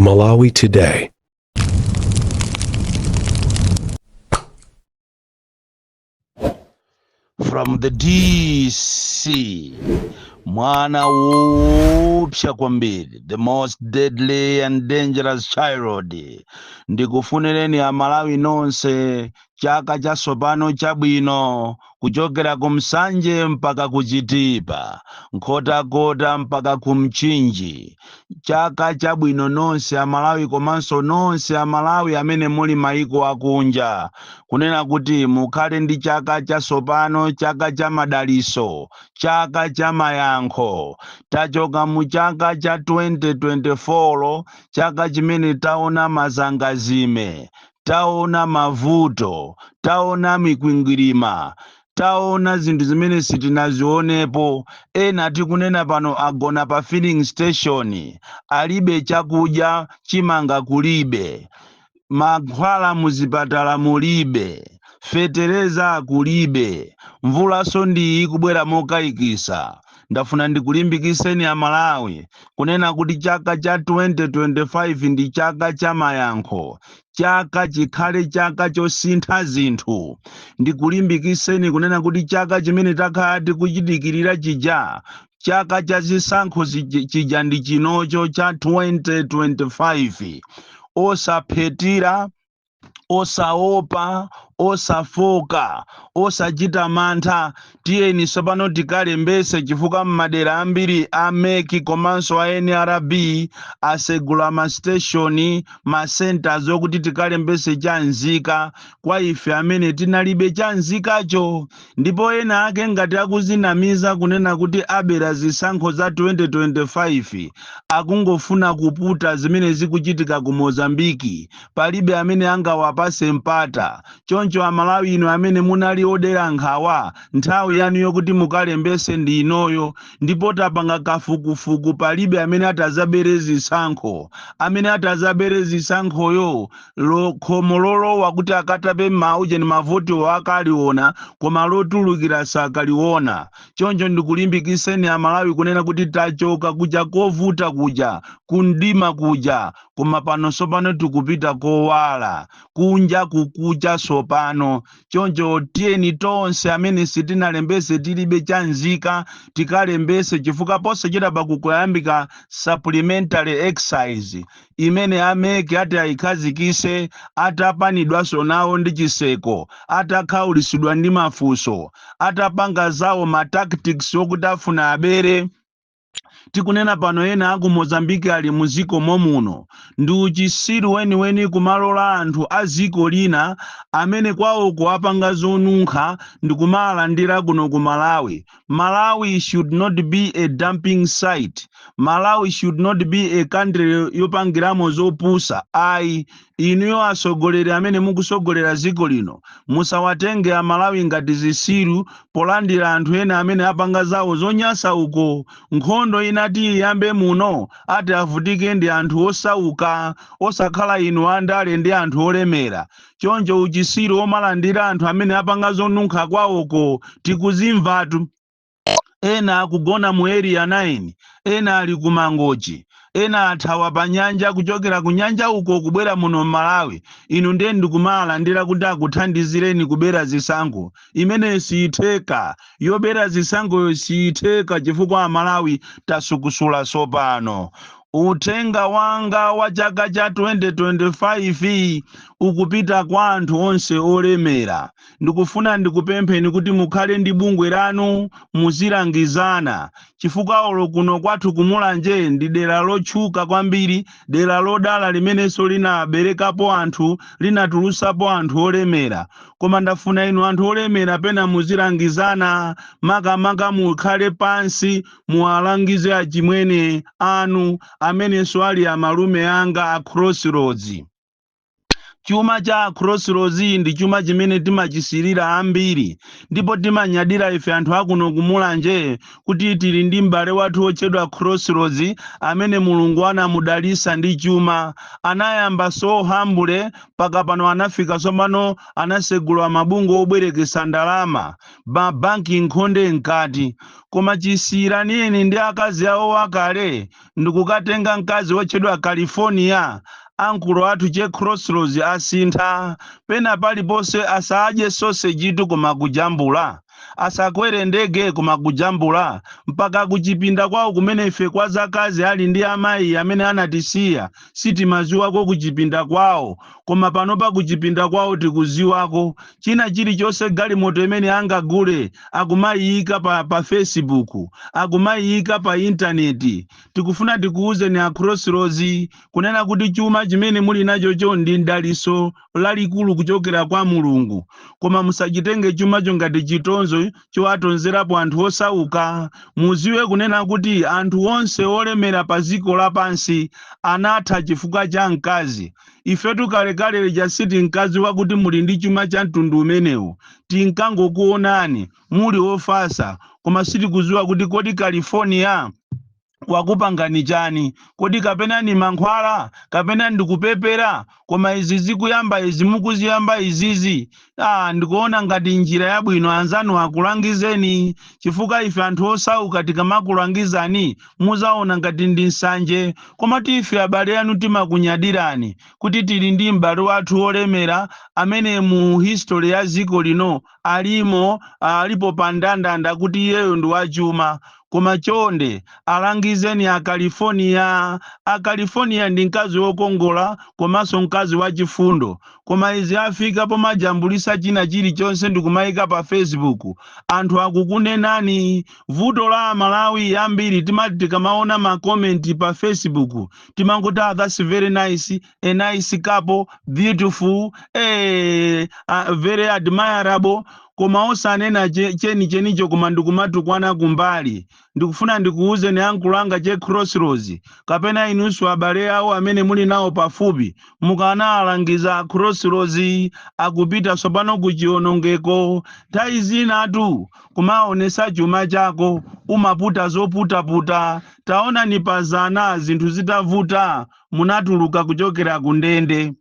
Malawi Today. From the DC, mwana woopsa kwambiri, the most deadly and dangerous child. Ndikufunireni Amalawi nonse chaka chatsopano chabwino, kuchokera ku Msanje mpaka ku Chitipa, Nkhotakota mpaka ku Mchinji. Chaka chabwino nonse Amalawi, komanso nonse Amalawi amene muli maiko akunja, kunena kuti mukhale ndi chaka chatsopano, chaka cha madaliso, chaka cha mayankho. Tachoka mu chaka cha 2024, chaka chimene taona mazangazime, taona mavuto, taona mikwingwirima, taona zinthu zimene sitinazionepo. Ena tikunena pano agona pa filling station, alibe chakudya, chimanga kulibe, mankhwala muzipatala mulibe, fetereza kulibe, mvulaso ndi ikubwera mokayikisa. Ndafuna ndikulimbikiseni Amalawi kunena kuti chaka cha 2025 ndi chaka cha mayankho, chaka chikhale chaka chosintha zinthu. Ndikulimbikiseni kunena kuti chaka chimene takhala tikuchidikirira chija, chaka cha zisankho chija, ndi chinocho cha 2025. Osaphetira, osaopa, osafoka, osachita mantha. Tiyeni tsopano tikalembese, chifukwa m'madera ambiri a MEC komanso a NRB asegula ma station, ma centers okuti tikalembese chanzika kwa ife amene tinalibe chanzikacho. Ndipo ena ake ngati akuzinamiza kunena kuti abera zisankho za 2025, akungofuna kuputa zimene zikuchitika ku Mozambiki. Palibe amene angawapase mpata. Choncho Amalawi inu amene munali odera nkhawa, nthawi yanu yokuti mukalembese ndi inoyo. Ndipo tapanga kafukufuku, palibe amene atazabere zisankho. Amene atazabere zisankhoyo, khomo lolowa kuti akatape maujeni mavotiwo akaliona, koma lotulukira sakaliona. Choncho ndikulimbikiseni Amalawi kunena kuti tachoka kuja kovuta kuja, kumdima kuja, koma pano sopano tikupita kowala, kunja kukucha sopano. Choncho tiyeni tonse amene sitinalembese, tilibe chanzika, tikalembese, chifukwa posachedwa pakukuyambika supplementary exercise imene a MEC ati ayikhazikise, atapanidwanso nawo ndi chiseko, atakhaulisidwa ndi mafunso, atapanga zawo ma tactics okuti afuna abere. Tikunena pano ena aku Mozambiki ali muziko momuno. Ndi uchisiru weniweni kumalola anthu a ziko lina amene kwawoko apanga zonunkha ndikumalandira kuno ku Malawi. Malawi should not be a dumping site. Malawi should not be a country yopangiramo zopusa, ayi. Inuyo atsogoleri amene mukusogolera dziko lino, musawatenge Amalawi ngati zisiru polandira anthu ena amene apanga zawo zonyasa uko. Nkhondo inati iyambe muno, ati avutike ndi anthu osauka, osakhala inu andale ndi anthu olemera. Choncho uchisiru omalandira anthu amene apanga zonunkha kwawoko, tikuzimvatu. Ena akugona mu Area 9, ena ali ku Mangochi, ena athawa pa nyanja kuchokera ku nyanja uko kubwera muno m'Malawi. Inu ndiye ndikumalandira kuti akuthandizireni kubera zisankho. Imene siyitheka, yobera zisankhoyo siyitheka, chifukwa Amalawi tasukusula sopano. Uthenga wanga wa chaka cha 2025 ukupita kwa anthu onse olemera. Ndikufuna ndikupempheni kuti mukhale ndi bungwe lanu, muzilangizana, chifukwa olo kuno kwathu kuMulanje ndi dera lotchuka kwambiri, dera lodala limenenso linaberekapo anthu, linatulusapo anthu olemera. Koma ndafuna inu anthu olemera pena muzilangizana, makamaka mukhale pansi, muwalangize achimwene anu amenenso ali amalume anga a Crossroads. Chuma cha Crossroads ndi chuma chimene timachisirira ambiri, ndipo timanyadira ife anthu akuno kuMulanje kuti tili ndi m'bale wathu wotchedwa Crossroads amene Mulungu anamudalisa ndi chuma. Anayamba so humble, paka pano anafika tsopano anasegula mabungwe obwerekesa ndalama, mabanki nkhonde mkati. Koma chisiyiraneni ndi akazi awo akale ndikukatenga mkazi wotchedwa California, ankulu athu che Crossroads asintha. Pena paliponse asadye sausage tu koma kujambula, asakwere ndege koma kujambula, mpaka kuchipinda kwawo kumene ife kwa zakazi ali ndi amayi amene anatisiya sitimaziwako kuchipinda kwawo, koma panopa kuchipinda kwawo tikuziwako. China chilichonse, galimoto imene angagule akumayiyika pa Facebook, akumayiyika pa intaneti. Tikufuna tikuwuzeni a Crossroads kunena kuti chuma chimene muli nachocho ndi daliso lalikulu kuchokera kwa Mulungu, koma musachitenge chumacho ngati chitonzo chowatonzerapo anthu osauka. Muziwe kunena kuti anthu onse olemera pa dziko lapansi anatha chifukwa cha mkazi. Ifetu kalekale lija siti mkazi wakuti muli ndi chuma cha mtundu umenewu, tinkangokuonani muli ofasa, koma sitikuziwa kuti kodi California wakupangani chani? Kodi kapena ni mankhwala kapena ndikupepera? Koma izi zikuyamba, izi mukuziyamba izizi, ndikuona ngati njira yabwino anzanu akulangizeni, chifukwa ife anthu osauka tikamakulangizani muzaona ngati ndi nsanje, koma ife abale anu timakunyadirani kuti tili ndi m'bale wathu olemera amene mu history ya dziko lino alimo, alipo pa ndandanda kuti iyeyo ndi wachuma. Koma chonde alangizeni a California. A California ndi mkazi wokongola komanso mkazi wachifundo, koma izi afika pomajambulisa china chilichonse ndikumayika pa Facebook, anthu akukunenani. Vuto la Amalawi ambiri, timati tikamaona ma comment pa Facebook timangoti, "Ah, that's very nice, a nice couple, beautiful, very admirable," koma osanena chenichenicho, koma ndikumatukwana kumbali. Ndikufuna ndikuwuzeni ankulu anga che Crossroads, kapena inunso abale awo amene muli nawo pafupi, mukanawalangiza Crossroads akupita tsopano ku chiwonongeko. Nthawi zinatu kumaonesa chuma chako umaputa zoputaputa. Taonani pazana zinthu zitavuta munatuluka kuchokera ku ndende,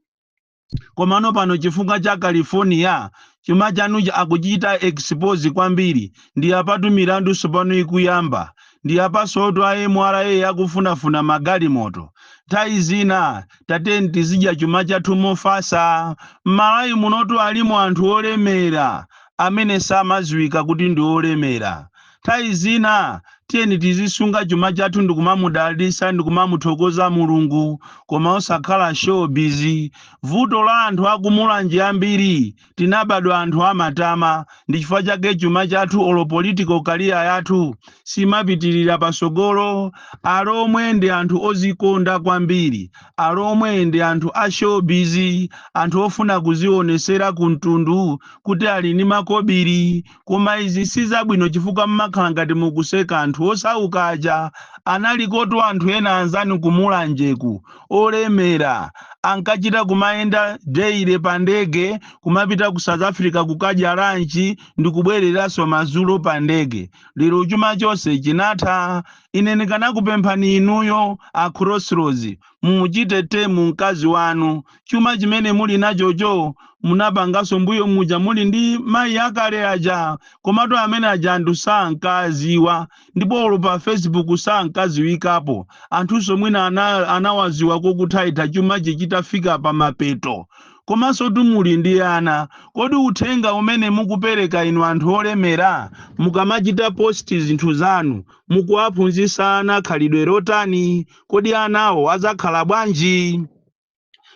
komano pano chifukwa cha California chuma chanuchi akuchita expose kwambiri. Ndi apatu milandu tsopano ikuyamba, ndi apasotu a MRA akufunafuna magalimoto. Nthawi zina tateni tizidya chuma chathu mofasa. M'Malawi munotu alimo anthu olemera amene samaziwika kuti ndi olemera. Nthawi zina tiyeni tizisunga chuma chathu ndikumamudalitsa ndikumamuthokoza Mulungu, koma osakhala showbiz. Vuto la anthu akuMulanje ambiri, tinabadwa anthu amatama, ndi chifukwa chake chuma chathu olo political career yathu simapitirira pasogolo. Alomwe ndi anthu ozikonda kwambiri, Alomwe ndi anthu a showbiz, anthu ofuna kuzionesera ku mtundu kuti ali ndi makobiri. Koma izi si zabwino chifukwa mmakhala ngati mukuseka anthu osauka aja. Analikotu anthu ena anzanu kuMulanjeku olemera, ankachita kumayenda daily pa ndege kumapita ku South Africa kukadya lunch ndi kubwereranso madzulo pa ndege. Lero chuma chonse chinatha. Ine ndikanakupemphani inuyo a Crossroads, mumuchite tame mkazi wanu. Chuma chimene muli nachocho munapanganso mbuyo muja muli ndi mayi akale aja, komatu amene aja anthu sankaziwa, ndipo olo pa Facebook sankaziwikapo. Anthunso mwina anawaziwa kokuthaitha chumachi chitafika pa mapeto. Komanso tumuli ndi ana. Kodi uthenga umene mukupereka inu anthu olemera mukamachita post zinthu zanu, mukuwaphunzitsa ana khalidwe lotani? Kodi anawo adzakhala bwanji?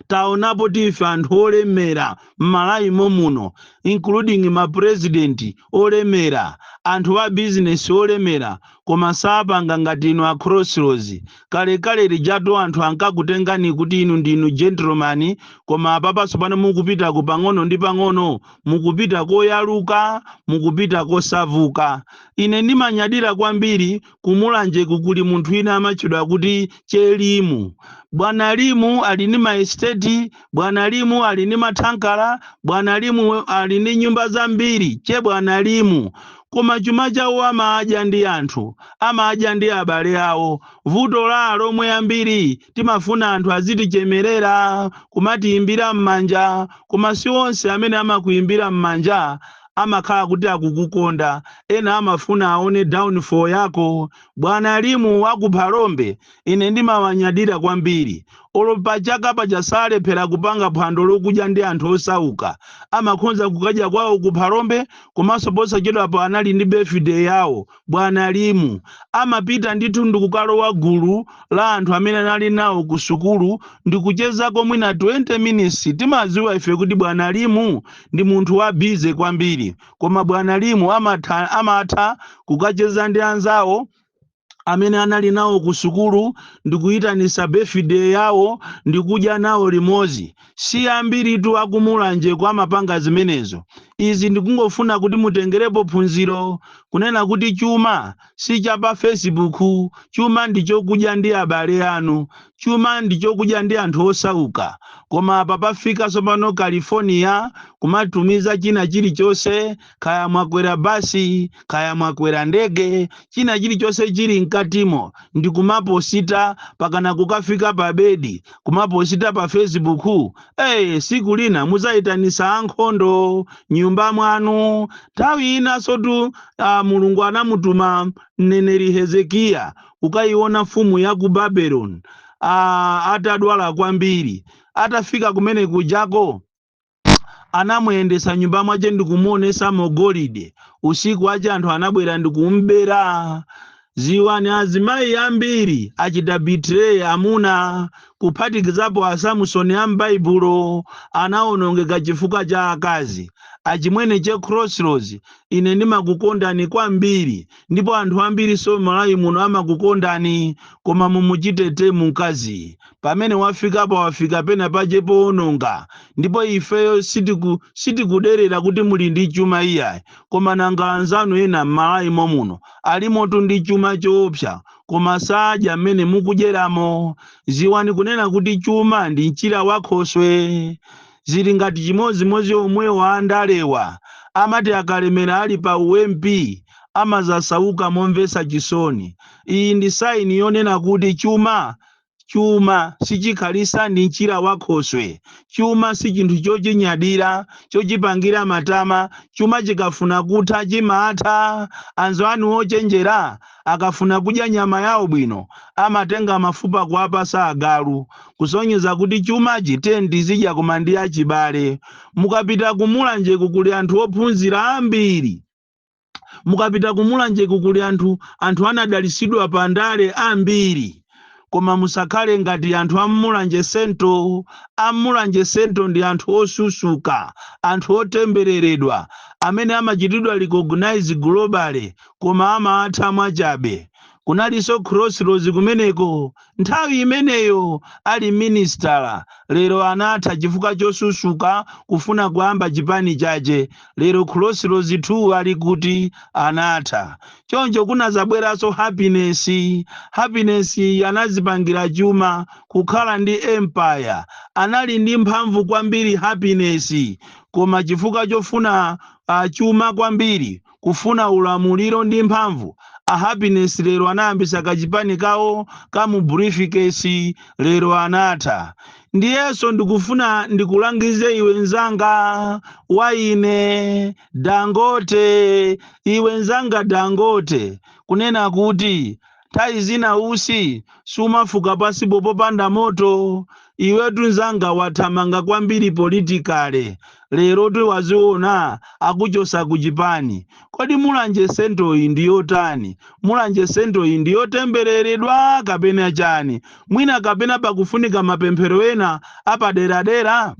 Taonapo tife anthu olemera m'Malawi muno, including ma president olemera. Anthu a bizinesi olemera, koma sapanga ngati inu a Crossroads. Kalekale lijatu anthu ankakutengani kuti inu ndinu gentleman, koma apapanso pano mukupita ku pang'ono ndi pang'ono mukupita koyaluka, mukupita kosavuka. Ine ndimanyadira kwambiri. Kumulanjeku kuli munthu ina amatchedwa kuti Chelimu. Bwana Limu ali ndi ma estate, bwana Limu ali ndi mathankala, bwana Limu ali ndi nyumba zambiri, che bwana Limu. Koma chuma chawo amadya ndi anthu, amadya ndi abale awo. Vuto la lomwe ambiri timafuna anthu azitichemerera, kumatiyimbira m'manja, koma si onse amene amakuyimbira m'manja amakhala kuti akukukonda. Ena amafuna aone downfall yako. Bwana Limu wakuphalombe, ine ndimawanyadira kwambiri. Olo pachaka pachasalephera kupanga phwando lokudya ndi anthu osauka, amakhonza kukadya kwawo kuphalombe. Komanso posachedwapo anali ndi birthday yawo. Bwana Limu amapita ndithu ndikukalowa gulu la anthu amene anali nawo ku sukulu ndikuchezako mwina 20 minutes. Timadziwa ife kuti bwana Limu ndi munthu wa busy kwambiri, koma bwana Limu amatha kukacheza ndi anzawo amene anali nawo ku sukulu ndikuyitanisa birthday yawo ndikudya nawo limodzi. Si ambiritu akumulanjeko amapanga zimenezo. Izi ndikungofuna kuti mutengerepo phunziro, kunena kuti chuma si cha pa Facebook. Chuma ndi chokudya ndi abale anu, chuma ndi chokudya ndi anthu osauka. Koma apa pafika tsopano California kumatumiza china chilichonse, kaya mwakwera basi, kaya mwakwera ndege, china chilichonse chili mkatimo ndikumaposita pakana kukafika pa bedi, kumaposita pa Facebook. Hey, siku lina muzayitanisa ankhondo nyumba mwanu. Nthawi inanso tu Mulungu anamutuma mneneri Hezekiya kukayiona mfumu ya ku Babeloni atadwala kwambiri. Atafika kumene kujako, anamuyendesa nyumba mwace ndikumuonesa mogolide. Usiku ace anthu anabwera ndikumbera. Ziwani, azimayi ambiri achita betray amuna, kuphatikizapo aSamsoni a m'Baibulo anawonongeka chifukwa cha akazi. Achimwene che Crossroads, ine ndimakukondani kwambiri, ndipo anthu ambiri so Malawi muno amakukondani, koma mumuchitete mkazi. Pamene wafikapo, wafika pena pache powononga, ndipo ifeyo sitikuderera kuti muli ndi chuma, iyayi. Koma nanga anzanu ena m'Malawi momuno alimotu ndi chuma choopsa, koma sadya mmene mukudyeramo. Ziwani kunena kuti chuma ndi mchira wakhoswe. Zili ngati chimodzimodzi omwewo andalewa, amati akalemera ali pa uMP, amazasauka momvetsa chisoni. Iyi ndi sign yonena kuti chuma sichikhalisa, ndi mchira wakhoswe. Chuma si chinthu chochinyadira, chochipangira matama. Chuma chikafuna kutha, chimatha. Anzu anu ochenjera akafuna kudya nyama yawo bwino, amatenga mafupa kuwapasa agalu, kusonyeza kuti chumachi tizidya koma ndi achibale. Mukapita kumulanjeku kuli anthu ophunzira ambiri, mukapita kumulanjeku kuli anthu anadalisidwa pa ndale ambiri, koma musakhale ngati anthu amulanje Central. Amulanje Central ndi anthu osusuka, anthu otembereredwa, amene amachitidwa recognize globally, koma amatha mwachabe. Kunalinso Crossroads kumeneko nthawi imeneyo ali ministala. Lero anatha chifukwa chosusuka kufuna kuyamba chipani chache. Lero Crossroads 2 ali kuti? Anatha. Choncho kunazabweranso Happiness. Happiness anazipangira chuma, kukhala ndi empire, anali ndi mphamvu kwambiri Happiness, koma chifukwa chofuna chuma kwambiri, kufuna ulamuliro ndi mphamvu, a Happiness lero anayambisa kachipani kawo kamu briefcase, lero anatha. Ndiyenso ndikufuna ndikulangize iwe nzanga waine Dangote, iwe nzanga Dangote, kunena kuti nthawi zina usi sumafuka pasipo popanda moto. Iwetu nzanga wathamanga kwambiri politically, lero tiwaziona akuchosa kuchipani. Kodi Mulanje Central iyi ndiyotani? Mulanje Central iyi ndiyotembereredwa kapena chani? Mwina kapena pakufunika mapemphero ena apaderadera.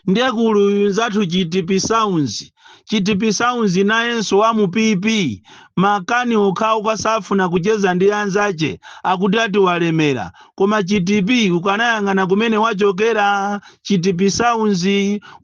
Ndiye kuli uyu nzathu Chitipi Sounds. Chitipi Sounds nayenso wa mu PP, makani okhaokha, safuna kucheza ndi anzache, akuti ati walemera. Koma Chitipi, ukanayang'ana kumene wachokera Chitipi Sounds,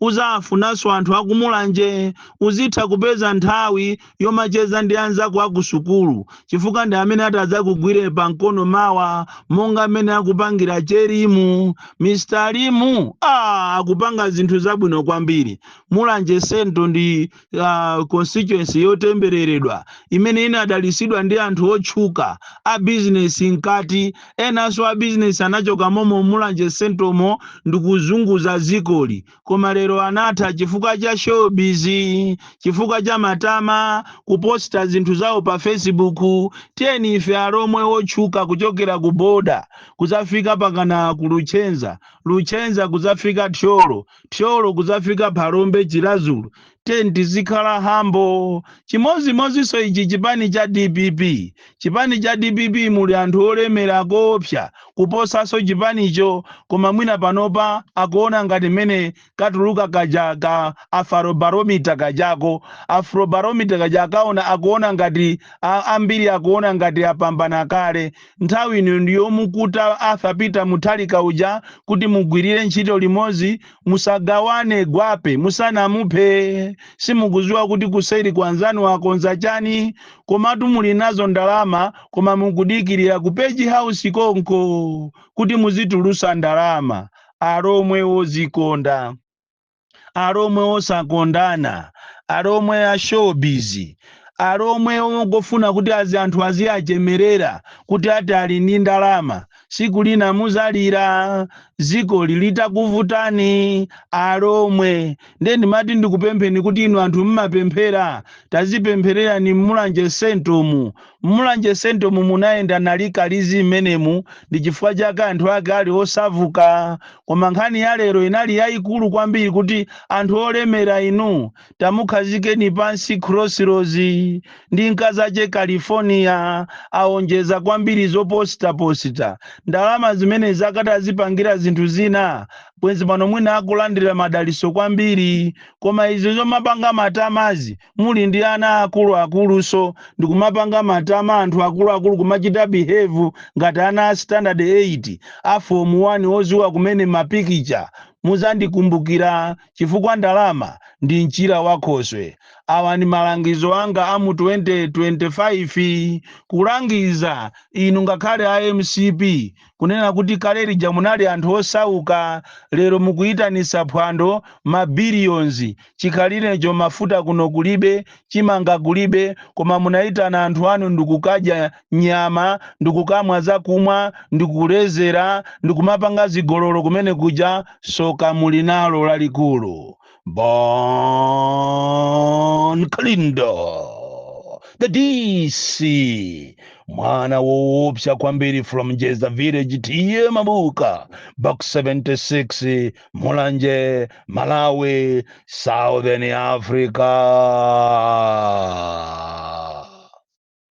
uzafunanso anthu akumulanje. Uzitha kupeza nthawi yomacheza ndi anzako akusukulu, chifukwa ndi amene atadzakugwire pamkono mawa, monga amene akupangira Cherimu. Mr Limu, akupanga zinthu zabwino kwambiri. Mulanje Central ndi constituency yotembereredwa imene inadalisidwa ndi anthu otchuka a bizinesi mkati. Enanso a bizinesi anachoka momo Mulanje Centralmo ndikuzunguza zikoli, koma lero anatha chifukwa cha showbiz, chifukwa cha matama, kuposta zinthu zawo pa Facebook. Tiyeni ife Alomwe otchuka kuchokera ku boda kuzafika pakana ku Luchenza, Luchenza kuzafika Thyolo, Thyolo kuzafika Phalombe, Chiradzulu, tiyeni tizikhala humble. Chimozimozinso ichi chipani cha DPP. Chipani cha DPP muli anthu olemera koopsa kuposanso chipanicho, koma mwina panopa akuona ngati mmene katuluka kaja ka Afrobarometer kajako. Afrobarometer kaja akaona, akuona ngati ambiri akuona ngati apambana kale. Nthawi ino ndiyomukuta Arthur Peter Mutharika uja kuti mugwirire ntchito limodzi, musagawane gwape musanamuphe. Simukuziwa kuti kuseri kwa anzanu akonza chani. Komatu muli nazo ndalama, koma mukudikirira ku Page House konko kuti muzitulusa ndalama. Alomwe ozikonda, Alomwe osakondana, Alomwe a showbiz, Alomwe ongofuna kuti azi anthu aziachemerera kuti ati ali ndi ndalama, siku lina muzalira ziko litakuvutani. Alomwe, nde ndimati ndikupempheni kuti inu anthu mmapemphera, tazipemphererani Mulanje Centralmu. Mulanje Centralmu munayenda nalikalizi mmenemu, ndi chifukwa chake anthu ake ali osavuka. Koma nkhani ya lero inali yayikulu kwambiri kuti anthu olemera inu, tamukhazikeni pansi Crossroads ndi mkazi ache California. Aonjeza kwambiri zopositaposita. Ndalama zimene zakati azipangira zinthu zina, bwenzi pano mwina akulandira madaliso kwambiri. Koma izi zomapanga matamazi, muli ndi ana akuluakuluso ndikumapanga matama, anthu akuluakulu kumachita behave ngati ana a standard 8, a form 1 oziwa kumene mapikicha, muzandikumbukira, chifukwa ndalama ndi mchira wakhoswe. Awa ni malangizo anga a mu 2025, kulangiza inu ngakhale a MCP, kunena kuti kale lija munali anthu osauka, lero mukuyitanisa phwando ma billions, chikhalirecho mafuta kuno kulibe, chimanga kulibe, koma munayitana anthu anu ndikukadya nyama, ndikukamwa zakumwa, ndikulezera, ndikumapanga zigololo kumene kuja. Soka muli nalo lalikulu. Bon Kalindo, the DC, mwana woopsa kwambiri, from Jeza Village, T/A Mabuka, Box 76, Mulanje, Malawi, Southern Africa.